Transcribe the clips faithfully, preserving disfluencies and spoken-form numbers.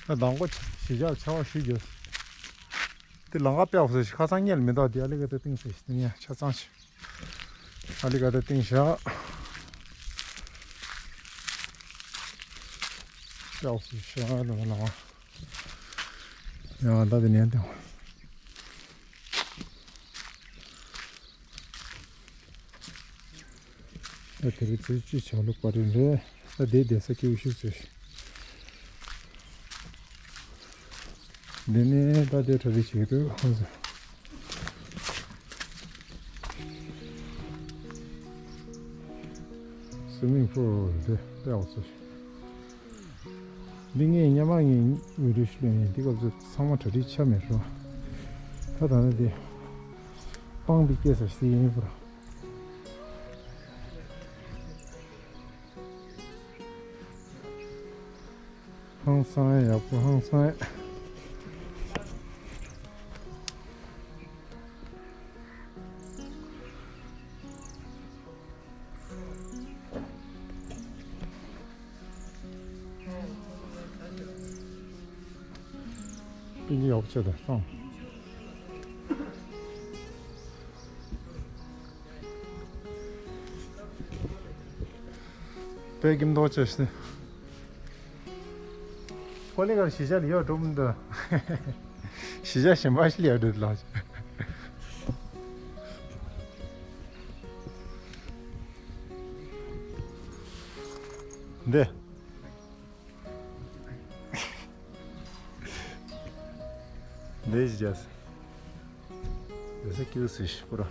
ད་དང་པོ་གཞིས་ཆགས་ལ་ཆར་པ་ཞུ་རྒྱུ། དེ་ལམ་ཁ་དཔེ་ཡག་པོ་ཞིག་ཁ་སང་ཉལ་མི་འདུག་དེ་ཨ་ལི་ག་ད་ཏིང་ཟེར་ཞིག་དེ་ཡང་ཆ་ཚང་ཞིག་ཨ་ལི་ག་ད་ཏིང་ཞག་དཔེ་ཡག་པོ་ཞིག་ལམ་ཁ། ཡང་ད་དེ་ནས་ཏིང་ད་དེ་རིང་ཚེས་བཅུ་ཆ་ལུག་པ་རེད་རེད། ད་དེ་བསྡད་ས་སྐྱིད་པོ་ཞིག་བཟོས་ཤིག་འདི་ནས་ད་དེ་གྲ་སྒྲིག་བྱེད་ཀྱི་འདུག་ཁོང་ཚོ། སུའི་མིང་པུལ་འདི་ལྟ་བ་བཟོས་ཤིག་འདི་ངས་སྔོན་མ་ངས་བི་ཌིའོ་ཞིག་བླུགས་ཡིན། འདི་སྐབས་སུ་ཚང་མ་གྲ་སྒྲིག་ཆགས་མེད་རོ། ད་ད་ནི་དེ་སྤང་འདི་སྐྱེས་ས་ཞིག་ཡིན་པ། ཧང་སང་ཡག་པོ་ཧང་སང་། སྤུན་ཀྱི་ཡག་པོ་བྱས་ད་སོང་། དཔེ་སྐྱིད་མདོག་བྱས་ཤིང་། ཁོ་ལེ་གར་གཞིས་ཆགས་ལ་ཡོད་འགྲོ་མི་འདུག་གཞིས་ཆགས་གཞན་པ་ཞིག་ལ་ཡོད་འགྲོ་ལགས། འདི། འདི་ཞིག་བྱས། འདི་ས་ཀྱི་སི་ཤི་པུ་ར།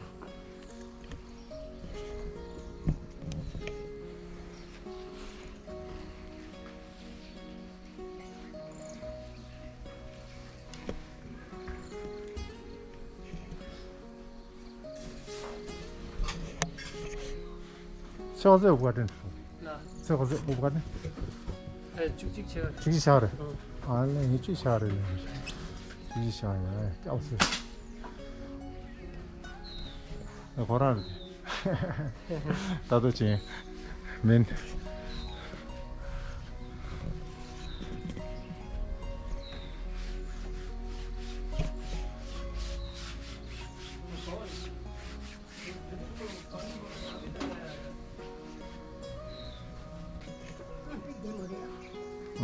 ཕྱག་ཚད་འུ་ག་དྲན་སོང་། ན། ཚད་ག་ཚད་འུ་ག་དྲན། ཨེ་བཅུ་གཅིག་ཆགས་རེད། བཅུ་གཅིག་ཆགས་རེད། ཨ་ལེ་ངས་བཅུ་ཆགས་རེད་ལེ། བཅུ་གཅིག་ཆགས་ཡ་སྐྱབས་སུ། ཨ་ཁོ་རང་རེད། ད་དུ་ཅན་མིན།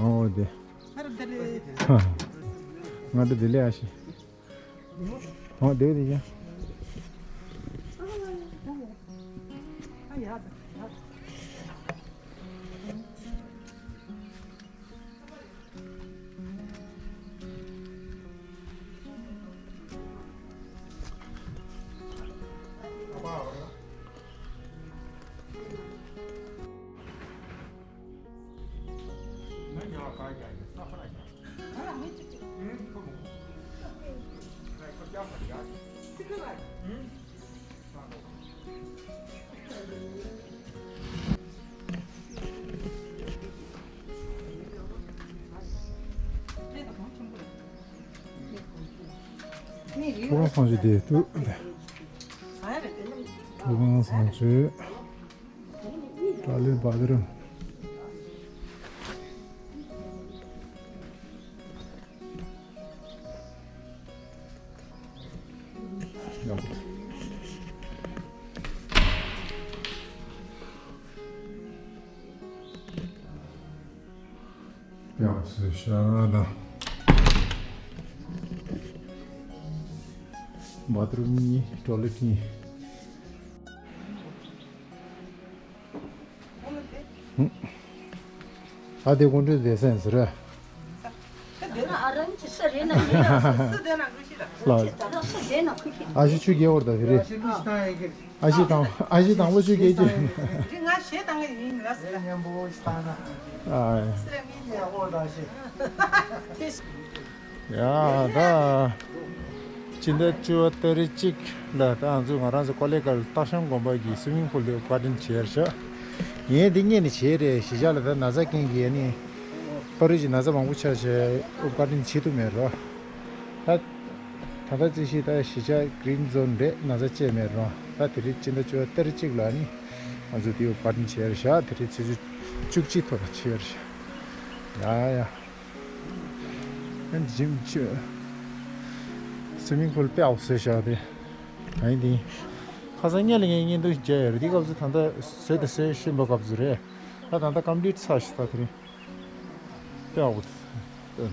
ཨོ་དེ། ང་འདི་དེ་ལས་ཨ་ཤི། ཨོ་དེ་དེ་ཡ། ཐུབ་དབང་བཟང་སྤྱོད་དེ་ཐུབ། ཐུབ་དབང་བཟང་སྤྱོད། ཊོ་ལེཊ་བཱ་ཐི་རུམ། ཡག་སོ་ཤ་ལ། བཱ་ཐི་རུམ་གཉིས། ཊོ་ལེཊ་གཉིས། ཨ་དེ་ཀོང་སྤྲུལ་སྡེ་ཚན་ཟེར། ལ། ཨ་ཞེ་ཆུ་རྒྱལ་བར་ད་དེ་རེད། ཨ་ཞེ་དང་ཨ་ཞེ་དང་པོ་ཆུ་རྒྱལ་གྱི། ང་ཞེ་དང་ཡིན་ལ་ཟེར། ཨ། ཡ་ད། སྤྱི་ཟླ་བཅུ་པ་ཏ་རིག་གཅིག་ལ་ད་ང་ཚོ་ང་རང་ཚོ་ཀོ་ལེ་གར་སྟག་ཤམ་དགོན་པ་གི་སུའི་མིང་པུལ་དེ་བཀའ་དྲིན་ཆེ་ཤག་ངས་འདི་ངས་ནི་བྱས་རེད། གཞིས་ཆགས་ལ་ད་ན་ཚ་རྐྱེན་གྱིས་ནི་པ་རི་ཞིག་ན་ཚ་མང་པོ་ཆགས་བྱས་བཀའ་དྲིན་ཆེ་ཐུབ་མེད་རོ། ད་ད་ལྟ་རྩིས་ཤིག་ད་གཞིས་ཆགས་གི་རིན་ཛོན་རེད། ན་ཚ་བཅས་མེད་རོ། ད་དེ་རིང་སྤྱི་ཟླ་བཅུ་པ་ཏ་རིག་གཅིག་ལ་ནི་ང་ཚོ་དེ་བཀའ་དྲིན་ཆེ་རེད་ཤག་དེ་རིང་ཚེས་བཅུ་གཅིག་ཐོག་ལ་ཆེ་རེད་ཤག་ཡ་ཡ། ཇིམ་ཆུ། སི་མིང་པུལ་དཔེ་ཡག་པོ་བཟོས་བཞག་དེ། ཨ་ནི་དེ། ཁ་སང་ཉིན་ལ་ངས་བརྙན་ཐུང་ཞིག་མཇལ་ཡོད་རེད། དེ་སྐབས་སུ་ད་ལྟ་བཟོས་དང་བཟོ་བཞིན་པའི་སྐབས་སུ་རེད། ད་ད་ལྟ་ཀམ་པི་ལིཊ་ཚར་ཞིག་ད་དེ་རིང་། དཔེ་ཡག་པོ་འདུག་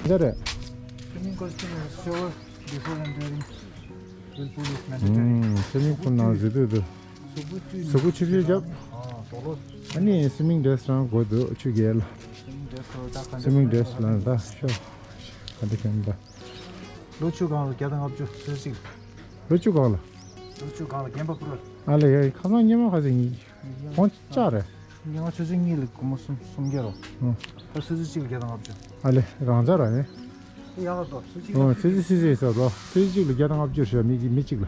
འདི་རེད། Swimming costume is shower before entering. Will pull is mandatory. ཨུམ། སི་མིང་པུལ་ནང་བཟོས་དུས་དུ། གཟུགས་པོ་ཆུ་ཆུ་བརྒྱབ། ཨ་ནི་སི་མིང་ཌེ་རེ་སི་རང་དགོས་འདུག་ཆུ་རྐྱལ་ལ། སི་མིང་ཌེ་རེ་སི་ལ་ད་ཤོག་ག་འདྲ་ཁྱོད་ད། ལོ་བཅུ་གང་ལ་བརྒྱ་དང་ལྔ་བཅུ་ཚོད་ཅིག་ལོ་བཅུ་གང་ལ། ལོ་བཅུ་གང་ལ་རྒན་པ་ཕུར། ཨ་ལེ། ཁ་སང་སྙེ་མ་ཁ་སང་ཁོང་ཅག་རེད། ཉི་མ་ཆུ་ཚོད་གཉིས་ལ་སྒོར་མོ་སུམ་སུམ་བརྒྱ་རོ། ཨ། ད་ཆུ་ཚོད་གཅིག་ལ་བརྒྱ་དང་ལྔ་བཅུ། ཨ་ལེ། རང་ཅག་ར་ཨེ། ཡག་ལ་དོ་ཆུ་ཚོད་གཅིག་ལ། ཨོ། ཆུ་ཚོད་ཆུ་ཚོད་ཟེར་རོ། ཆུ་ཚོད་གཅིག་ལ་བརྒྱ་དང་ལྔ་བཅུ་ཞེས་མི་གི་མི་གཅིག་ལ།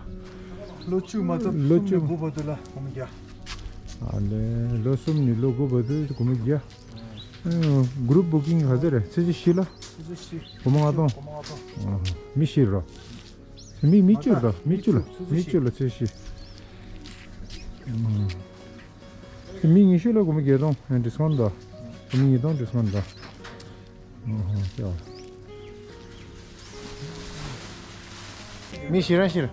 ལོ་བཅུ་མ་གཏོགས་ལོ་གསུམ་བཅུ་ནས་དགུ་བར་དུ་ལ་སྒོར་མོ་བརྒྱ། ཨ་ལེ། ལོ་གསུམ་ནས་ལོ་དགུ་བར་དུ་སྒོར་མོ་བརྒྱ། ཨ། གུ་རུབ་བུ་ཀིང་ག་ཚོད་རེད། ཆུ་ཚོད་བཞི་ལ། ཆུ་ཚོད་བཞི། སྒོར་མོ་ལྔ་སྟོང་། སྒོར་མོ་ལྔ་སྟོང་། ཨ། མི་བཞི་རོ། མི་མི་བཅུ་ལ། མི་བཅུ་ལ། མི་བཅུ་ལ་ཆུ་བཞི། ཨ། མི་ཉི་ཤུ་ལ་སྒོར་མོ་བརྒྱད་སྟོང་ཌི་སི་ཀའུན་ཊི་དང་། མི་ཉིས་སྟོང་ཌི་སི་ཀའུན་ཊི་དང་། ཨོ་ཧོ། མི་བཞི་རང་བཞི་ར།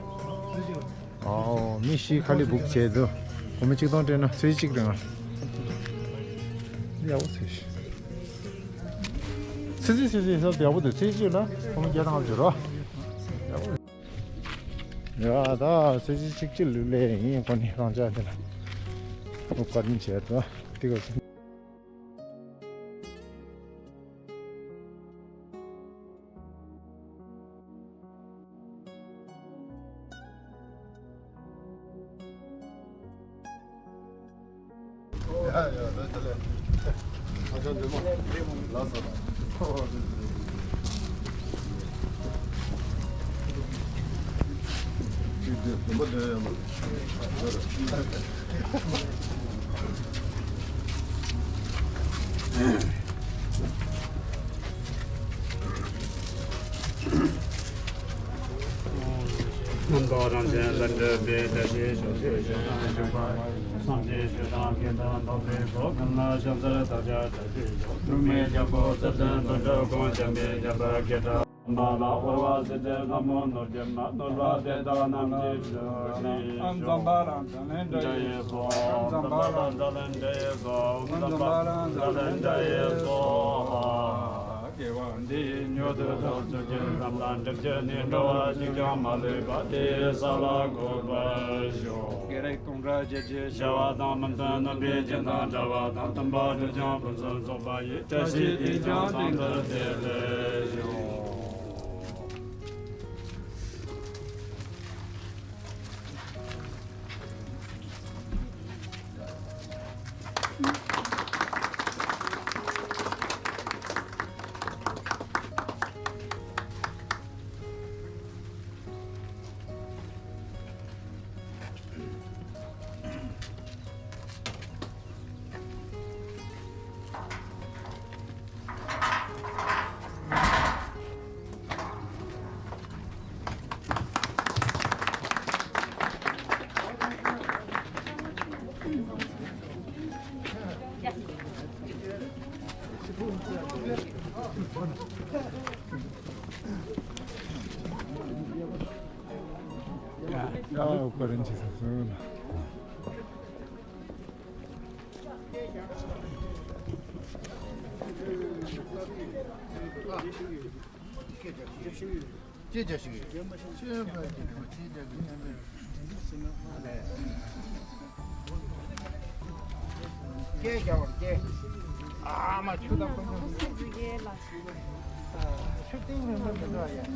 ཨོ། མི་བཞི་ཁ་ལི་བུག་བྱས་འདུག་སྒོར་མོ་གཅིག་སྟོང་སྤྲད་ན་ཚོད་གཅིག་རེད་ང་། ཡག་པོ་ཚོད་ཤི། ཚོད་ཚོད་ཚོད་ཚོད་ཡག་པོ་འདུག་ཚོད་གཅིག་ལ་སྒོར་མོ་བརྒྱ་དང་ལྔ་བཅུ་རོ། ཡག་པོ། ཡ་ད་ཚོད་གཅིག་གཅིག་གཅིག་ལུས་ལས་ཡིན་ཁོ་ནི་རང་ཅག་དེ་ལ། ཨོ་བཀའ་དྲིན་ཆེ་ད་དེ་ག་རྣམ་རྟོག་རང་བཞིན་ལ་འདྲེས་པའི་བཀྲ་ཤིས་ཕྱོགས་བཅུའི་ཞིང་དུ་བཞུགས་པ། སངས་རྒྱས་ཆོས་དང་མཁྱེན་པ་རྟོགས་པའི་གོ་འཕང་ལ་ཕྱག་འཚལ་བདག་ཅག་བཀྲ་ཤིས་ཤོག་འབྲུག་མའི་རྒྱལ་པོ་རྩ་བརྒྱད་དོན་གྲུབ་དགོངས་འཇམ་པའི་རྒྱལ་པོ་སྐད་གྲགས། དམ་པ་ལ་འོད་དཔག་སྲིད་པའི་ལྷ་མོ་ནོར་རྒྱལ་མ་ནོར་བ་དེ་དག་རྣམས་ཀྱི་ཕྱག་བཞེས་ཤོག་འཛམ་བྷ་ལ་འཛམ་གླིང་འདྲ་ཡི་སོ། འཛམ་བྷ་ལ་འཛམ་གླིང་འདྲ་ཡི་སོ། འཛམ་བྷ་ལ་འཛམ་གླིང་འདྲ་ཡི་སོ། དགེ་བ་འདི་ཡིས་མྱུར་དུ་ཐོབ་ཚུལ་གྱིས། འཛམ་ལ་འགྲིམ་བྱེད་ནི་འགྲོ་བ་གཅིག་ཀྱང་མ་ལུས་པ། དེ་ཡི་ས་ལ་འགོད་པར་ཤོག་བགེགས་རིགས་སྟོང་ཕྲག་བརྒྱད་ཅུའི་བྱ་བ་དང་། མི་མཐུན་རྣམ་པའི་རྐྱེན་དང་བྲལ་བ་དང་། མཐུན་པར་གྲུབ་ཀྱང་ཕུན་སུམ་ཚོགས་པ་ཡི། བཀྲ་ཤིས་དེས་ཀྱང་དེང་འདིར་བདེ་ལེགས་ཤོག་ཅེས་བྱ་ཞིག་ཡོད། ཅེས་བྱ་ཞིག་ཡོད། ཅེས་བྱ་ཞིག་ཡོད། སྐད་རྒྱག་བར་སྐད། ཨ་མ་ཆུ་དང་ཕུ་ནུ། ཆུ་གཏིང་རིང་པོ་མི་འགྲོ་ཡ།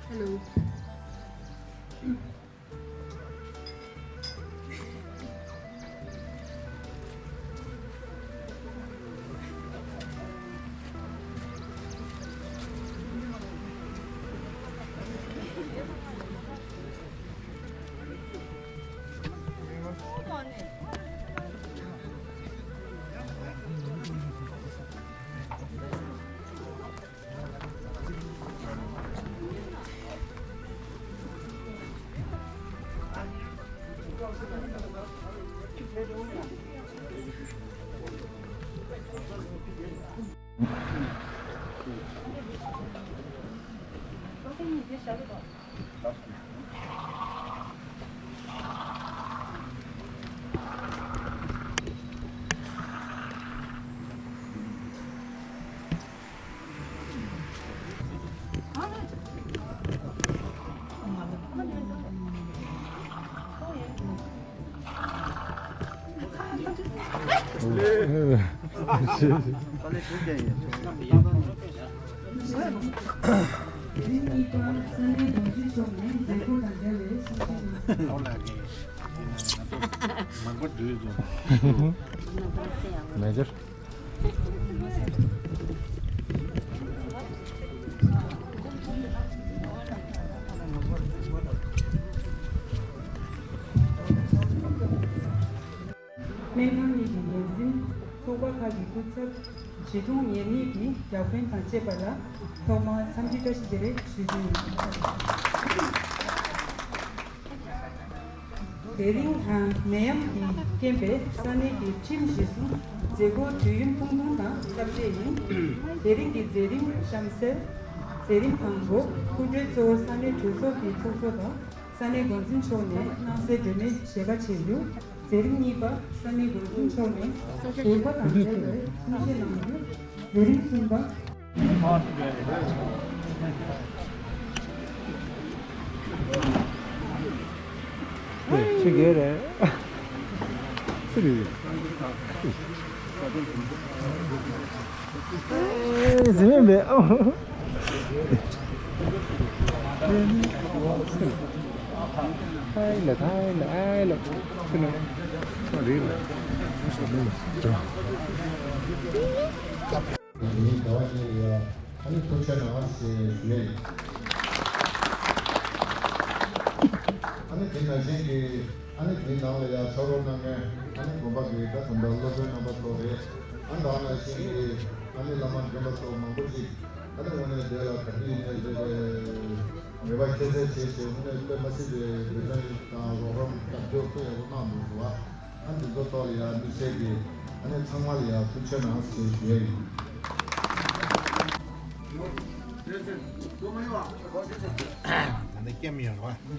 Hello. མེ་ཇར། སྨན་ཁང་གཉིས་ཀྱི་འགན་འཛིན། ཚོགས་པ་ཁག་གི་སྐུ་ཚབ། བྱིས་སྒྲུང་ཉེར་གཉིས་ཀྱི་རྒྱབ་མཁན་དང་བཅས་པ་ལ་ཐོག་མར་འཚམས་འདྲི་བཀྲ་ཤིས་བདེ་ལེགས་ཞུ་རྒྱུ་ཡིན། དེ་རིང་ནད་ཡམས་ཀྱི་རྐྱེན་པས་ས་གནས་ཀྱི་ཁྲིམས་གཞིར་བཟུང་མཛད་སྒོ་དུས་ཡུན་ཐུང་ཐུང་དང་སྟབས་བདེ་ཡིན། དེ་རིང་གི་མཛད་རིམ་གཤམ་གསལ། མཛད་རིམ་དང་པོ་སྐུ་མགྲོན་གཙོ་བོ་ས་གནས་གྲོས་ཚོགས་ཀྱི་ཚོགས་གཙོ་དང་ས་གནས་འགོ་འཛིན་མཆོག་ནས་སྣང་གསལ་སྒྲོན་མེ་ཞལ་ཁ་ཕྱེ་རྒྱུ། མཛད་རིམ་གཉིས་པ་ས་གནས་འགོ་འཛིན་མཆོག་ནས་དགོན་པ་དང་འབྲེལ་བའི་གསུང་བཤད་གནང་རྒྱུ། མཛད་རིམ་གསུམ་པ། ཆི་གེ་རེད། ཟི་མེད་པས། ཨའི་ལ་ཐའི་ལ་ཨའི་ལ། ཨ་རེད་ལ། ཉིན་ཟླ་བ་གཉིས་ལ་ཡ་ཨ་ནི་ཐུགས་རྗེ་གནང་ཞེས་ཞུ་ཡས་ཡིན། ཨ་ནི་དེ་ནང་བཞིན་གྱི་ཨ་ནི་དེའི་ནང་ལ་ཡང་ཕྱག་རོགས་གནང་མཁན་ཨ་ནི་དགོན་པ་གི་ད་དམ་དར་སློབ་དཔོན་རྣམ་པ་ཚོ་རེད། ཨ་ནི་ད་ག་ནང་བཞིན་གྱི་ཨ་ནི་བླ་མ་མགོན་པོ་ཚོ་མང་པོ་ཞིག་ཨ་ནི་དངོས་གནས་དེ་ལ་ག་དུས་ཡིན་ནའི་རེད་པས་ངེས་པ་ཁྱད་གསད་བྱས་ཏེ་དངོས་གནས་དཔེ་མ་སྲིད་པའི་འབད་བརྩོན་དང་རོགས་རམ་རྒྱབ་སྐྱོར་དཔེ་ཡག་པོ་གནང་འདུག་ཟེར་བ། ཨ་འདི་ཚོ་ཐོག་ལ་ཡང་དམིགས་བསལ་གྱིས་ཨ་ནི་ཚང་མ་ལ་ཡང་ཐུགས་རྗེ་གནང་ཞེས་ཞུ་ཡས་ཡིན། ད་ལྟ་ཀེམ་ཡོད་རེད་པ།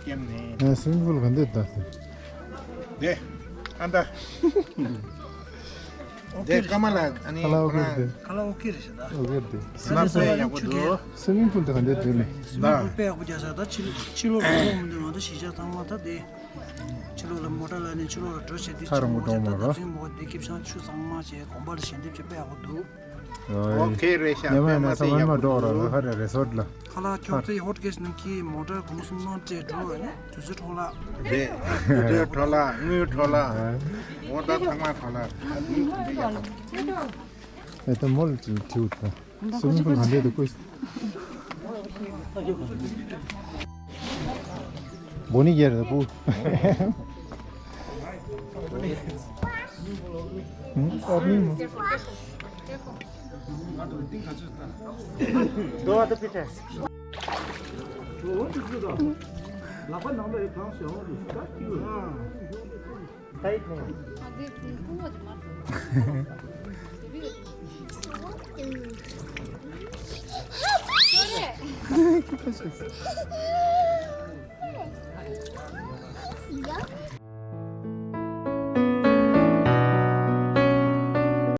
ཀེམ་ནས། ཨ་སི་ཝིམ་པུལ་ག་འདྲ་ད། དེ། ཨ་ད། དེ་ཀ་མ་ལ་ཨ་ནི་ཁ་ལག་ཨོ་ཁེ་རེད། ཁ་ལག་ཨོ་ཁེ་རེད་ཤག་ད། ཨོ་ཁེ་རེད། སི་ཝིམ་པུལ་ཡག་པོ་འདུག་སི་ཝིམ་པུལ་དེ་ག་འདྲ་འདུག་ནས། སི་ཝིམ་པུལ་དཔེ་ཡག་པོ་རྒྱག་ཤག་ད་ཕྱི་ལོགས་ཕྱི་ལོགས་ལ་ཐོག་མི་འདུག་ང་ད་གཞིས་ཆགས་ཚང་མ་ད་དེ། ལོ་ལ་མོ་ཊ་ལ་ནས་ཕྱི་ལོགས་ལ་འགྲོ་བྱེད་དུས། ཁ་རང་མོ་ཅིག་འགྲོ་མ་ད་རོ། ད་ཚིག་མོ་དེ་སྐྱིད་ཤང་ཆུ་ཚང་མ་བྱས་གོམ་པ་ལ་ཞལ་འདེབས་བྱེད་པའི་ཨ་ཁོ་འདུག། ཨོ་ཁེ་རེད་ཤག་ཉི་མ་པད་མ་ན་ས་དེ་མ་ཡག་འགྲོ་པོ་ར་འདུག། ལ་ཧ་ར་རེ་སོར་ལ། ཁ་ལག་ཁྱོད་ཚོའི་ཧོ་ཊ་ཀེ་སི་ནང་གི་མོ་ཊ་གུང་གསུམ་ནང་སྤྲད་འགྲོ་བས་ན་དུས་ཚོད་འཕྲོ་བརླག། རེད། དུས་ཚོད་འཕྲོ་བརླག། དངུལ་འཕྲོ་བརླག། ཨ། འོ་ད་ཚང་མ་འཕྲོ་བརླག། ཨེ་ད་མོལ་ཅིག་ཁྲིའུ་ད། སུམ་ཕུ་ལ་འདྲེ་དུ་ཀུས། བོ་ནི་ཡར་བུ། ཨ་ནི་མོ། འགྲོ་བ་དུ་ཕི་ཏྲེ། ལག་པ་ནང་ལ་ཡོད་གང་ཞེ་འོང་དུ་ད་ཀྱུ། ད་ཡིག་ནས། ཨ་དེ་ཕུང་པོ་དེ་མ།